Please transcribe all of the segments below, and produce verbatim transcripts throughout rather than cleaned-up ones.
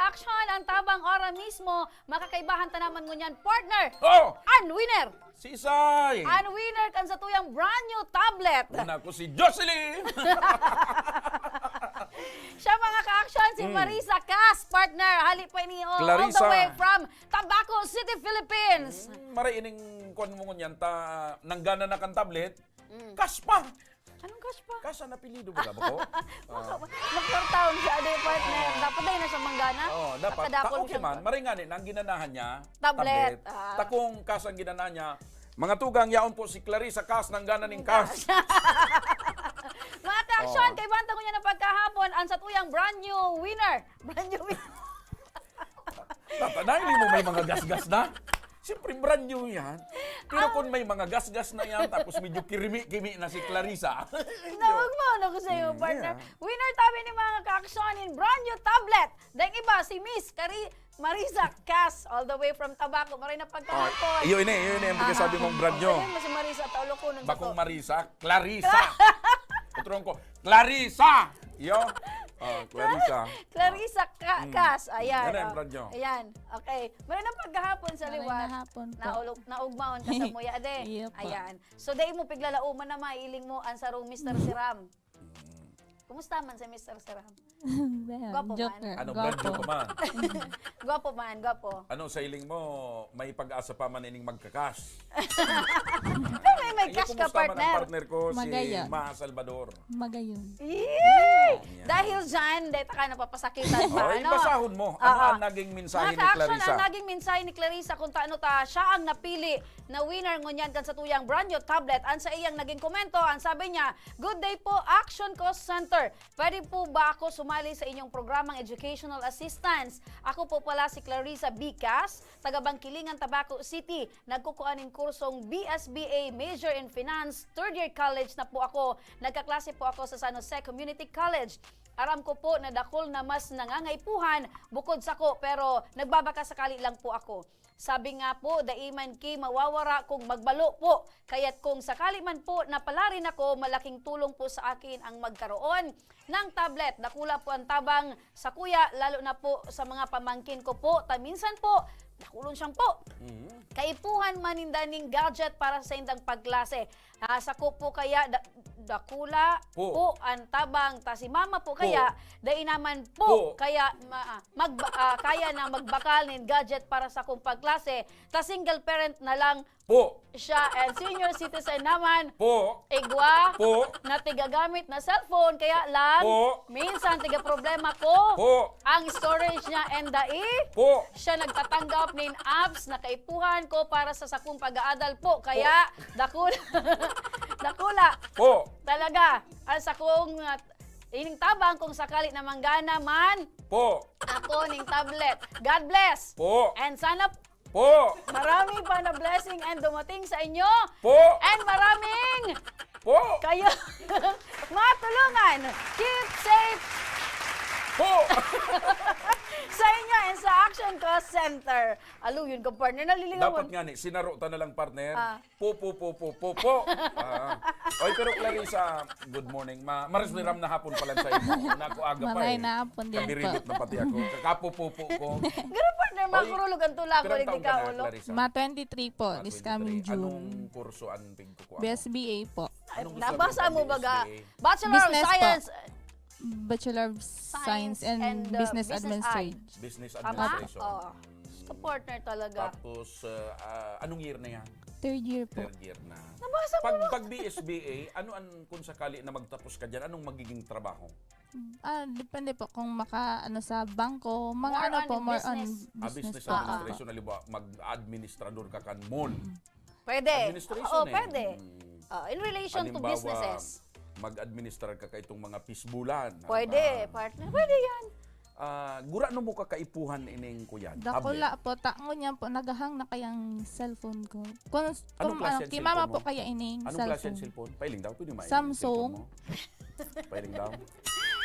Action ang tabang ora mismo, makakaibahan ta naman ngunyan, partner! Oh! An winner! Sisay! An winner kan satuyang brand new tablet! Una ko si Jocelyn! Siya, mga ka-action, si Mm. Marisa Cas, partner. Hali pa ini, oh, all the Clarissa. way from Tabaco City, Philippines. Mm, maray ining kwan mo ngunyan, ta, nanggana na kan tablet, Mm. kas pa! Anong kas pa? Kas ang apelyido ba, ba ko? Maka-, Ah. magkwartaon siya, di, partner. Dapat dahil na siya manggana. Oh, dapat. Makadakol Ta, okay siya man, pa. maray nga ni, nang ginanahan niya, Tablet, tablet. ah. Ta kung kas ang ginanahan niya, mga tugang, yaon po si Clarissa Cas, nanggana ning kas. Mga ka-action, Oh. kay bantang ko niya na pagkahapon, ang satuyang brand new winner. Brand new winner. Tata, dahil mo may mga gasgas na. Siyempre, brand new yan. Pero Ah. kung may mga gasgas na yan, tapos medyo kirimi-kimi na si Clarissa. Nawag mo, ano ko sa'yo, Mm, partner? yeah. Winner tabi ni mga ka-action in brand new tablet. Dahil iba, si Miss Kari-, Marisa Cas, all the way from Tabaco. Maray na pagkahapon. Oh, iyo ini, iyo ini, ang Ah, pagkasabi ah. mong brand new. Ano yun, si Marisa, Taulo ko, nung Bakong totoo. Marisa, Clarissa. Utrong ko, Clarissa! Iyo. Oh, Clarissa. Clarissa Ca-, Mm. Cas, ayan, Yan ang oh. brand nyo. Ayan, okay. Maray na pagkahapon sa Maray liwat. na hapon po. Naulog, naugmaon ka sa muya, ade. Iyo po. Ayan. So, dai mo piglalauman na mailing mo ang sarong Mister Siram. Mm. Kumusta man si Mister Siram? Well, Gwapo joke man. lang. Ano, Gwapo. brand nyo pa man? Gwapo man, gwapo. Ano, sa hiling mo, may pag-asa pa man ining magkakas? Pero may, may Ay, cash ka, kumusta man ang partner. partner ko, si Magayon. Ma Salvador? Magayon. Yay! Yan. Dahil dyan, dahil ta ka napapasakitan pa, Oy, ano? basahon mo. Ano Oo. ang naging mensahe Mga ni ka-action, Clarissa? ang naging mensahe ni Clarissa kung taano ta siya ang napili na winner ngunyan kan satuyang brand new tablet. Ang sa iyang naging komento, ang sabi niya, "Good day po, Action Call Center. Pwede po ba ako sumali sa inyong programang educational assistance? Ako po pala si Clarissa Bicas, taga Bangkilingan, Tabaco City. Nagkukuha nin kursong B S B A, major in finance. Third year college na po ako. Nagkaklase po ako sa San Jose Community College. Aram ko po na dakul na mas nangangaipuhan bukod sako, pero nagbabaka sakali lang po ako. Sabi nga po, dai man ki mawawara kung magbalo po. Kaya't kung sakali man po na palarin ako, malaking tulong po sa akin ang magkaroon ng tablet. Dakula po ang tabang sakuya, lalo na po sa mga pamangkin ko po. Ta minsan po, dakulon siyang po. Mhm. Kaipuhan man ninda ning gadget para sa indang pagklase. Ah, sako po kaya da-, dakula Po. po ang tabang, ta si mama po Po. kaya, dai naman po Po. kaya ma-, magba-, ah, kaya na magbakal nin gadget para sa kong pagklase, ta single parent na lang Po. siya, and senior citizen naman, Po. igwa Po. na tigagamit na cellphone, kaya lang, Po. minsan tiga problema ko Po. ang storage niya, and dai Po. siya nagtatanggap nin apps na kaipuhan ko para sa sakong pag-aadal po. Kaya, dakul-, dakula Po. talaga ang sakong, ah, ining tabang kung sakali na manggana man Po. ako ning tablet. God bless! Po. And sana Po. marami pa na blessing and dumating sa inyo. Po. And maraming Po. kayo matulungan. Keep safe Po. sa inyo and sa Action Call Center. Alo, yun ka, partner. Naliligawan. Dapat nga ni, sinaro ta na lang, partner. Ah. Po, po, po, po, po, po. Ah. Oy, pero Clarissa, good morning. Ma, maras ni Ram na hapon pala sa imo. Una ko aga pa Maray eh. na hapon din po. Kabiribot na pati ako. Kakapo-po-po ko. Garo, partner, Oy, makurulog ang tula ko, pirang hindi taon ka ka na, ulo. Clarissa? Ma twenty-three po, Ma this twenty-three. coming June. Anong kurso ang pigkukuha mo? B S B A po. Anong gusto Nabasa mo mo pag-B S B A? baga? Bachelor of Business po. Science. Bachelor of Science Science and and, uh, Business Business Administration. Business Tama? Administration. Oo. Mm. Ka-partner talaga. Tapos, uh, ah, anong year na yan? Third year po. Third year na. Nabasa mo Pag, na? pag B S B A, ano ang, kung sakali na magtapos ka dyan, anong magiging trabaho? Ah, depende po kung maka, ano, sa bangko, mga More ano on po, more on business. Ah, business business po. administration, halimbawa, mag-administrador ka kan mall. Mm. Pwede. Administration Oo, eh. pwede. Mm. Ah, in relation to Halimbawa, businesses. mag-administrar ka kaitong mga pisbulan. Pwede, Halimbawa, partner. Pwede yan. ah, gurano mo kakaipuhan ining kuyan? Dakula Tablet? po. Ta, ngunyan po, nagahang na kayang cellphone ko. Kung, Anong kung klase ano, ang ki mama cellphone po mo? kaya ining Anong klase ang cellphone? cellphone? Pailing daw, pwede mainit ang Samsung. cellphone mo? Pailing daw.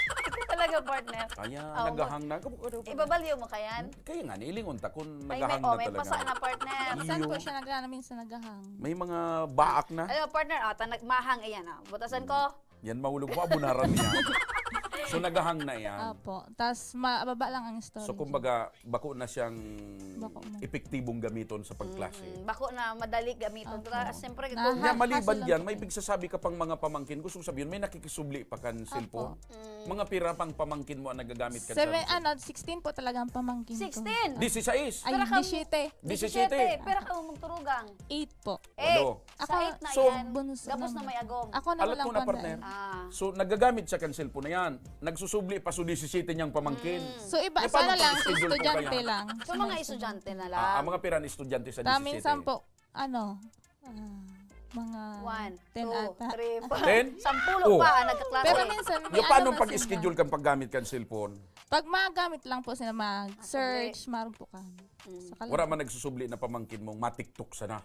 Ito talaga, partner. Ayan, Oo, nagahang na. Ibabaliw mo kayan? Kaya nga, nilingon ta kung Ay, may, nagahang oh, na may talaga. pasa na, partner. Minsan Iyo. po siya nagana, minsan nagahang. May mga baak na. Ayo, partner, ah, ta-, nagmahang, ayan, ah. Butasan ko. Yan, mahulog mo, abunaran niya. So, naghahang na yan. Opo. Tas, mababa lang ang storage. So, kumbaga, bako na siyang Bako na. epektibong gamiton sa pagklase. Mm, bako na madali gamiton. Opo. Kaya, siyempre, Naha- Nya, maliban Hassle lang dyan, po may kayo. pigsasabi ka pang mga pamangkin ko. So, sabihin, may nakikisubli pa kan cellphone. Opo. Mm. Mga pira pang pamangkin mo ang nagagamit kan Seven, cellphone? Ano, sixteen po talaga ang pamangkin ko. Sixteen? Disisais. Ay, Pira ka- disisiyete. Disisiyete. Pera ka mong turugang. Eight po. Eh, Walo. sa Ako, eight na So, yan. bunso Gabos naman. na may agom. Ako na Alat walang ko na, panda partner. eh. Ah. So, nagagamit siya kan cellphone na yan. Nagsusubli pa so disisiyete niyang pamangkin. So, iba, Eh, paano sana lang, pag-schedule po estudyante kaya? lang. So, mga estudyante na lang. Ah, ang mga pira ng estudyante sa Ta, disisiyete. Minsan po, ano, ah, mga One, ten two, ata. three, four. Ten? Sampulo Oh. pa ang nagkaklase. Pero minsan, may Yung paano ano na pag-schedule sila. Kang paggamit kan cellphone? Pag magamit lang po sila mag-search, marog po kami. Sa Wala man nagsusubli na pamangkin mong ma-TikTok sana.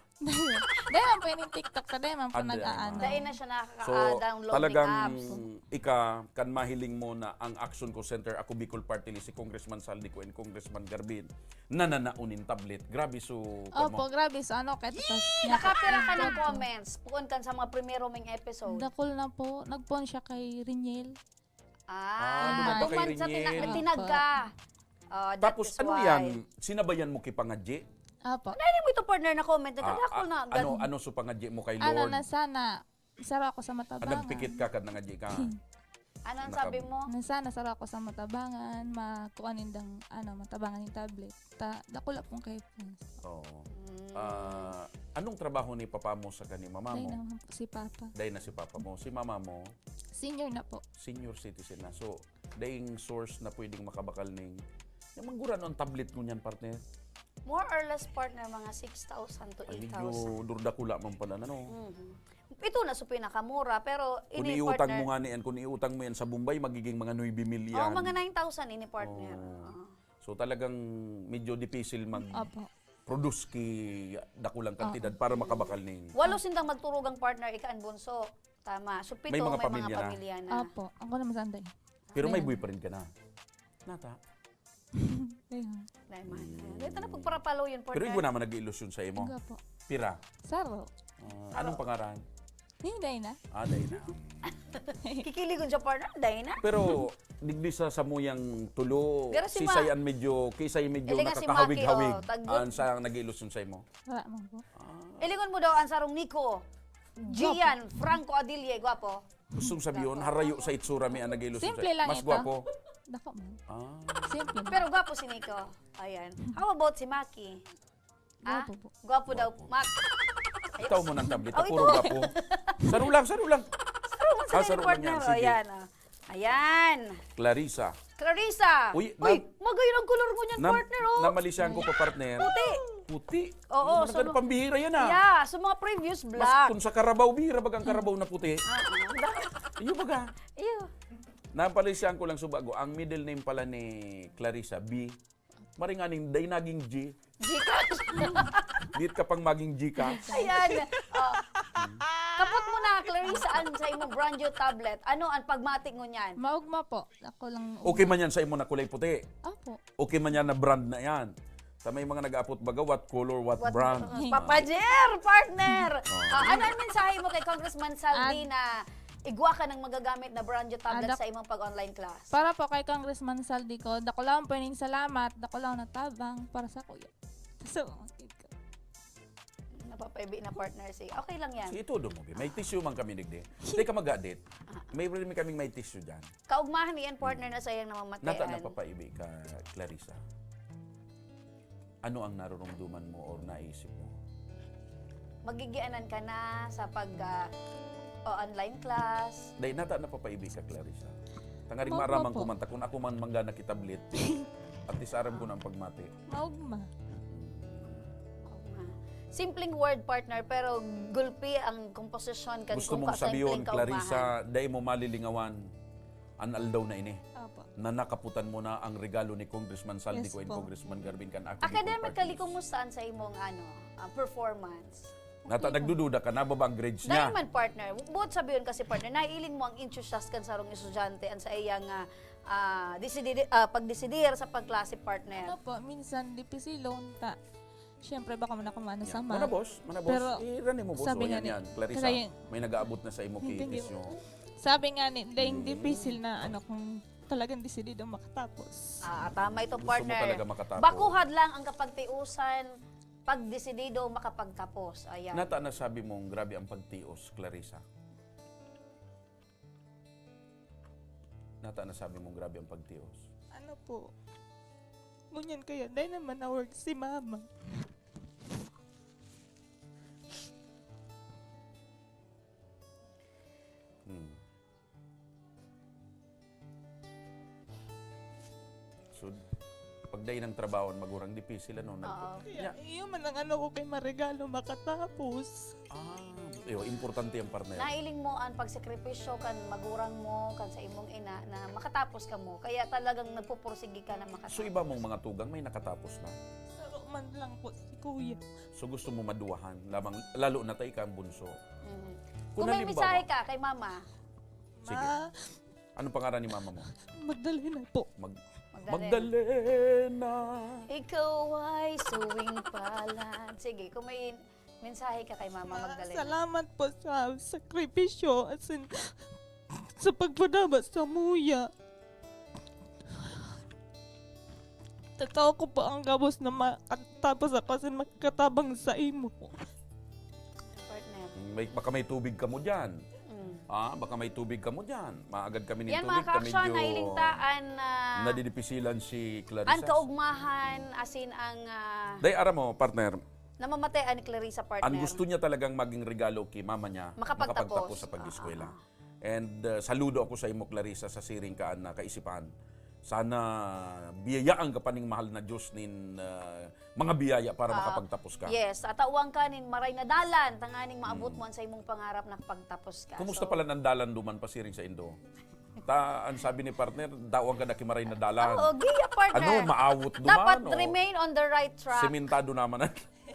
Dahil man po yung TikTok ka, dahil man po Ande, nag-aano. ano. Dahil na siya So, nakaka-download talagang ng apps. ika, kan mahiling mo na ang Action Call Center, Ako Bicol Party List, si Congressman Saldico and Congressman Garbin, nananaon nin tablet. Grabe, so, Opo, mo. Grabe. So, ano, kahit ito, Nakapira ka ng comments. Bukod kan sa mga primero ming episode. Dakol na po. Nagpon siya kay Riniel. Ah, ano Ah, ba kay duman sa tina- Riniel? tinag ka. Oh, that Tapos, is ano why. Yan? Sinabayan mo kipangadji? Apo. Dahil mo ito, partner, na comment na Ah, tadakol ah, na. ano, ano so pangadji mo kay Ano Lord? na sana? Sara ako sa Ah, matabangan. nagpikit ka kad nangadji ka? Ano ang Naka- sabi mo? Na sana sara ako sa matabangan, makuha nindang, ano, matabangan yung tablet. Ta, dakula pong kay friends. Oo. Mm. Ah, anong trabaho ni papa mo sa kani mama Dahil mo? Naman po si Papa. Dahil na si papa mo. Si mama mo, Senior na po. Senior citizen na. So, daing source na pwedeng makabakal ning, yung manggurano ang tablet mo niyan, partner? More or less, partner, mga six thousand to Ay, eight thousand. Medyo durdakula man pala na, no? Mhm. Ito na sa pinakamura, pero Kung ini, iutang partner, mo nga ni, kung iutang mo yan sa Bombay, magiging mga nuebe mil oh, yan. Mga nine thousand ini, partner. Oh. Oo. So, talagang medyo dipisil mag Opo. produce ki dakulang kantidad para makabakal ning Walo sindang magturugang, partner, ika an bunso. Tama. So, pito, May may mga mga pamilya na. pamilya na. Opo. Ako naman sanday. Pero may Ayan. boyfriend ka na. Nata. Ayun. Dahil man. Ito na pagparapalo yun, partner. Pero igwa naman nag-ilusyon sa imo. Igwa po. Pira. Saro. Ah, anong pangaran? Hindi na. Ah, dahil na. Kikiligon siya, partner. Dahil na. Pero digdi sa samuyang tulo, Pero si sisay Ma- an medyo, kisay medyo Ili nga si nakakahawig-hawig. Maki, oh, tag- An sa nag-ilusyon sa imo. Wala man po. Ilingon mo daw ang sarong Nico. Gian Franco Adilye, gwapo. Gustong sabihin, harayo sa itsura mi ang nag-ilusyon Simple sa lang Mas ito. gwapo. Dako man. Ah. Simple. Pero gwapo si Nico. Ayan. How about si Maki? Ah? Gwapo po. Gwapo daw, Mak. Ikaw mo ng tablet, Oh, puro ito. Gwapo. Saro lang, saro lang. Saro mo sa Ah, saro man partner. yan, Oh, sige. yan, oh. Ayan. Clarissa. Clarissa. Uy, Uy, na- magayon ang color mo niyan, Nam- partner, oh. Namalisyan ko pa, partner. Puti. Puti. Oo, Ano so- ka, pambihira yan, ah. Yeah, so mga previous Mas black. Kung sa karabaw, bihira baga ang karabaw na puti. Ah, ah. Iyo baga. Iyo. Napalisyan ko lang subago. Ang middle name pala ni Clarissa, B. Maring aning, day naging G. Gcash. Diit ka pang maging Gcash. Ayan. Oh. Kapot mo na, Clarissa, ang sa imong brand new tablet. Ano ang pagmati mo niyan? Maugma po. Ako lang. Okay man yan sa imo na kulay puti. Opo. Okay man yan na brand na yan. Sa may mga nag-aapot baga, what color, what, What- brand? Papa Jer, partner! Oh. Ah, ano ang mensahe mo kay Congressman Saldi Ad- na igwa ka ng magagamit na brand new tablet Adak- sa imong pag-online class? Para po kay Congressman Saldi ko, dakulaon po ning salamat, dakulaon na tabang para sa kuya. So, okay ko. Napapaibi na, partner, si. Okay lang yan. Si ito mo, may tissue man kami digdi. Hindi ka mag-adit. May rin kaming may tissue dyan. Kaugmahan iyan, partner, na sa iyang namamatean. Nata napapaibi ka, Clarissa. Ano ang narurumduman mo or naisip mo? Magigianan ka na sa pag ah, o online class. Dahil nata napapaibi ka, Clarissa. Tangaring Opo, maaraman opo. Ko man, ta kung ako man mangga nakitablit, at least aram ko na ang pagmati. Maugma. Oo nga. Simpleng word, partner, pero gulpi ang komposisyon kan Gusto kung mong ka-, simpleng sabihin, kaugmahan. Clarissa, dahil mo malilingawan ang aldaw na ini, Opo. na nakaputan mo na ang regalo ni Congressman Saldi Yes ko and po. Congressman Garvin kan Ako Bicol Academically, Party List. Kumusta ang sa imong ano, ah, performance? Nata, nagdududa ka, nababa ang grades niya. Dahil man, partner, buot sabihin kasi, partner, naiiling mo ang enthusiasm kan sarong estudyante ang sa iyang ah, ah, desidi- ah, pagdesidir sa pagklase, partner. Ano po, minsan dipisilon ta. Siyempre, baka man ako maano Yeah. sama. Mana boss, mana boss. Pero, Irani mo, boss. sabi O, nga yan, ni- yan. Clarissa, kasi- may nag-aabot na sa imo Hindi, hindi. kitis nyo. Sabi nga ni, daing dipisil na ano, kung talagang desidido makatapos. Ah, tama ito, Gusto mo partner. talaga makatapos. Bakuhad lang ang kapagtiusan, pagdesidido makapagtapos. Ayan. Nata na sabi mong grabe ang pagtios, Clarissa? Nata na sabi mong grabe ang pagtios? Ano po? Ngunyan kaya, dahil naman na-work si mama. Hmm. So, pagdai ng trabaho, magurang dipícil, ano? Oo. Nagpo-, Kaya, ya. iyo man ang ano ko kay maregalo, makatapos. Ah, iyo, importante ang partner. Nailing mo ang pagsakripisyo kan magurang mo, kan sa imong ina, na makatapos ka mo. Kaya talagang nagpupursige ka na makatapos. So, iba mong mga tugang, may nakatapos na? Saro man lang po, si kuya. So, gusto mo maduwahan, lamang, lalo na ta ika ang bunso. Mhm. Kung Kung may halimbawa mensahe ka kay mama, Sige. Ma. Anong pangaran ni mama mo? Magdalena po. Mag-, Magdalena. Magdalena. Ikaw ay suwing palad. Sige, kung may mensahe ka kay Mama Ma, Magdalena. salamat po sa sakripisyo, as in, sa pagpadaba sa muya. Tatao ko po ang gabos na makatapos ako asin makakatabang sa imo. Partner. May, baka may tubig ka mo dyan. Mm. Ah, baka may tubig ka mo dyan. Maagad kami ng Yan, tubig, mga ka-action, medyo nailintaan na nadidipisilan si Clarissa. Ang kaugmahan, asin ang, ah, Day, aram mo, partner. Namamatean ni Clarissa, partner. Ang gusto niya talagang maging regalo kay mama niya, Makapagtapos. makapagtapos sa pag-eskwela. Ah, ah. And, uh, saludo ako sa imo, Clarissa, sa siring kaan na kaisipan. Sana biyayaan ka pa ning mahal na Diyos nin, uh, mga biyaya para Ah, makapagtapos ka. Yes, at tawan ka nin maray na dalan, tanganing maabot Hmm. mo an sa imong pangarap na pagtapos ka. Kumusta So, pala ang dalan duman pasiring sa indo? Ta, ang sabi ni partner, dawan ka na ki maray na dalan. Oo, giya, partner. Ano, maawot duman, Dapat o? remain on the right track. Sementado naman.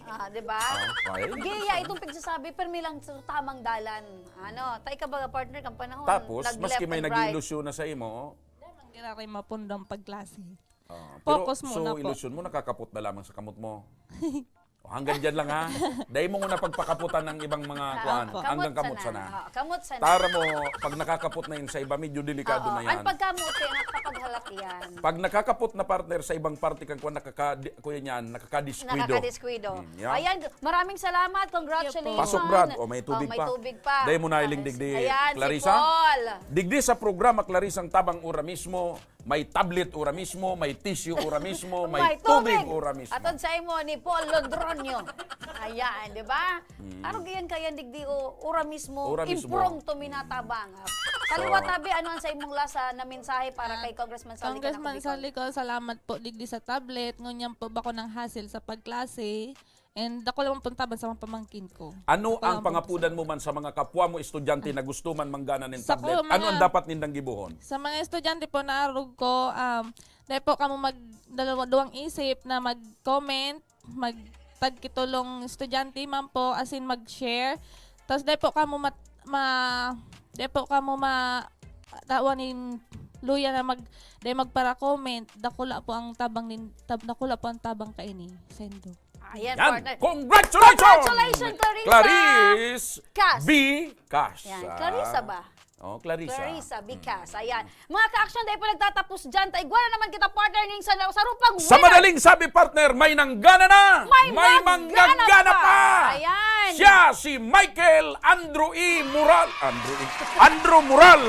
Ah, di ba? Ah, okay. Giya, itong pagsasabi, permi lang sa tamang dalan. Ano, tay ka baga, partner, kang panahon, Tapos, nag-left maski may and right. nag-iilusyon na sa imo, Yan ang giraray mapundang pagklase. Ah, pero Focus so, muna po. ilusyon mo, nakakapot na lamang sa kamot mo? O, hanggang dyan lang, ha? Dahil mo muna pagpakaputan ng ibang mga Ah, kuwan. Opo. Hanggang kamot kamot sana. sana. Ah, kamot sana. Tara mo, pag nakakapot na yun sa iba, medyo delikado Oo, na yan. ang pagkamot, eh, nakakapaghalat yan. Pag nakakapot na, partner, sa ibang parte kang kuwan, nakaka-, di-, kuya niyan, nakakadiskuido. Nakakadiskuido. Hmm, yan. Ayan, maraming salamat. Congratulations. Pasok, Brad. O, may Oh, tubig may pa. tubig pa. Dahil mo na hiling Ayan, digdi, ayan, si Clarissa. Paul. Digdi sa programa, Clarissa, ang tabang ura mismo. May tablet ura mismo, may tissue ura mismo, may May tubig tubig. ura mismo. Atod sa imo ni Paul Londronio. Ayan, di ba? Mm. Arog iyan kaya digdi o ura mismo, Ura mismo. impromptu minatabang. Kaliwa So, tabi, ano ang sa imong lasa na mensahe para Ah, kay Congressman Saldi Congressman Canaco Bicol? Saldi ko, salamat po digdi sa tablet. Ngunyan po ba ko nang hassle sa pagklase? And dakula man pong tabang sa mga pamangkin ko. Ano Dakula ang man pong pangapudan mo man sa mga kapwa mo estudyante na gusto man manggana nin Sa tablet? ko, Ano ang mga dapat nindang gibohon? Sa mga estudyante po na arog ko, um, dai po kamo mag-, dalawa-, duwang isip na mag-comment, mag-, tagkitulong estudyante man po, as in mag-share. Tas dai po kamo mat-, ma-, dai po kamo ma-, tawan nin luya na mag-, dai magpara-comment, dakula po ang tabang nin-, tab-, dakula po ang tabang kaini, sendo. Ayan, Yan. partner. Congratulations! Congratulations, Clarissa! Clarice Cas. B. Cas. Yan, Clarissa ba? Oh, Clarissa. Clarissa B. Cas. Mm. Ayan. Mga ka-action, dahil po nagtatapos dyan, taigwa na naman kita, partner, ning sa, sa rupang Sa winner. madaling sabi, partner, may nanggana na! May May manggana manggana pa! pa! Ayan. Siya si Michael Andrew E. Moral. Andrew E. Andrew Moral.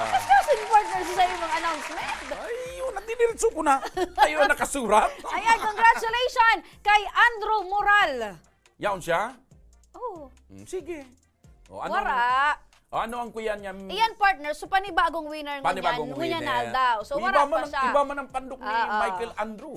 Discussing partner sa iyong announcement. Ay, yun, nandiniritso ko na. Tayo ang nakasurat. Ayan, congratulations kay Andrew Moral. Yaon siya? Oo. Mm, sige. O, ano Wara. ang, o, ano ang kuya niya? Iyan, partner, so panibagong winner Panibagong ngunyan, ngunyan na winner. aldaw. So, Uy, wara iba man pa ang, siya. iba man ang pandok ni Oo. Michael Andrew.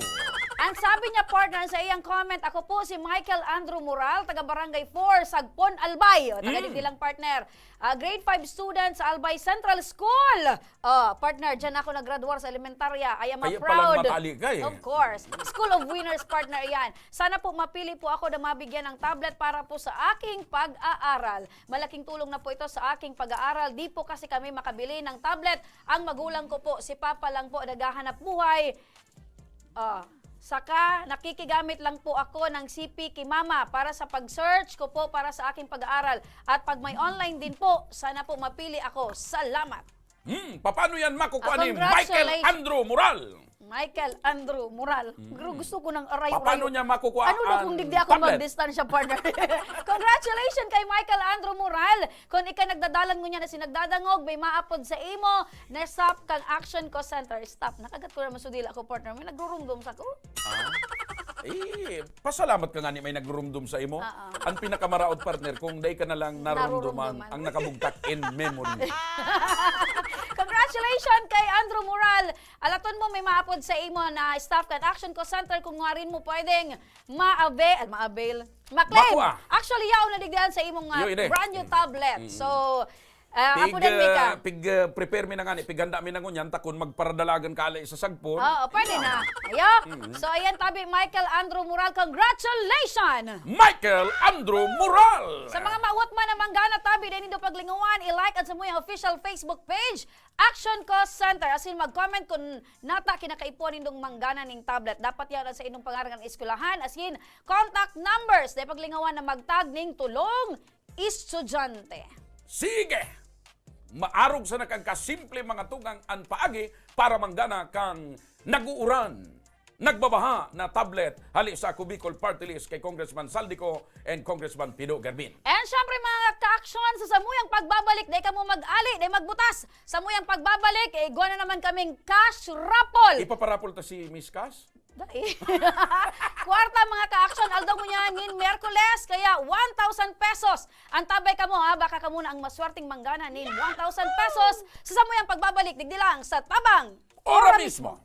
Ang sabi niya, partner, sa iyang comment, "Ako po si Michael Andrew Moral, taga Barangay four, Sagpon, Albay." O, taga Mm. digdi lang, partner. Ah, grade five student sa Albay Central School. Oh, partner, dyan ako naggraduar sa elementarya. I am a Kaya proud. pala matali ka eh. Of course. School of Winners, partner, yan. Sana po mapili po ako na mabigyan ng tablet para po sa aking pag-aaral. Malaking tulong na po ito sa aking pag-aaral. Di po kasi kami makabili ng tablet. Ang magulang ko po, si Papa lang po naghahanap buhay. Ah, Saka nakikigamit lang po ako ng C P ki Mama para sa pag-search ko po para sa aking pag-aaral. At pag may online din po, sana po mapili ako. Salamat. Hmm, paano yan makukuha Ah, ni Michael congratulations. Andrew Moral? Michael Andrew Moral. Pero gusto ko ng aray-aray. Paano niya makukuha Ano na ang kung digdi ako tablet? Magdistansya, partner? Congratulations kay Michael Andrew Moral. Kung ika nagdadalan ngunyan na sinagdadangog, may maapod sa imo na stop kang Action Call Center. Stop. Nakagat ko naman sa dila ko, partner. May nagrurumdom sa ko. Eh, pasalamat ka nga ni may nagrurumdom sa imo. Oo. Ang pinakamaraot, partner, kung dai ka na lang narurumduman Narurumduman. ang nakabugtak in memory. Congratulations kay Andrew Moral. Alaton mo, may maapod sa imo na staff kan Action Call Center kung ngarin mo pwedeng ma-avail, ma-avail, ma-claim. Makuha. Actually, yaon na digdihan sa imong uh, Yo, ine. Brand new tablet. So, uh, Pig, apo din, Mika. uh, pig uh, prepare mi na nga ni, pig handa mi na ngunyan, ta kun magparadalagan ka ali sa sagpon. Oo, pwede na. Ayo. So, ayan, tabi, Michael Andrew Moral. Congratulations! Michael Andrew Moral! Sa mga mawot man na manggana, tabi, dai nindo paglingawan, i-like ang samuyang official Facebook page, Action Call Center. Asin mag-comment kung nata kinakaipuhan nindong manggana ning tablet. Dapat yan sa inyong pangaran ng eskwelahan. Asin, contact numbers. Dai paglingawan na magtag ning tulong estudyante. Sige! Maarog sa nakagkasimple mga tugang an paagi para manggana kang nag-uuran, nagbabaha na tablet hali sa Ako Bicol Party List kay Congressman Saldico and Congressman Pido Garmin. And syempre, mga ka-action, sa samuyang pagbabalik, dai kamo mag-ali, dai magbutas. Samuyang pagbabalik, eh, igwa na naman kaming cash raffle. Ipaparapol ta si Miss Cash? Dai. Kwarta, mga ka-action, aldaw ngunyan, Miyerkules, kaya one thousand pesos. Antabay kamo, ha, baka kamo na ang maswerteng manggana nin one thousand pesos sa samuyang pagbabalik, digdi lang sa Tabang Ora mismo!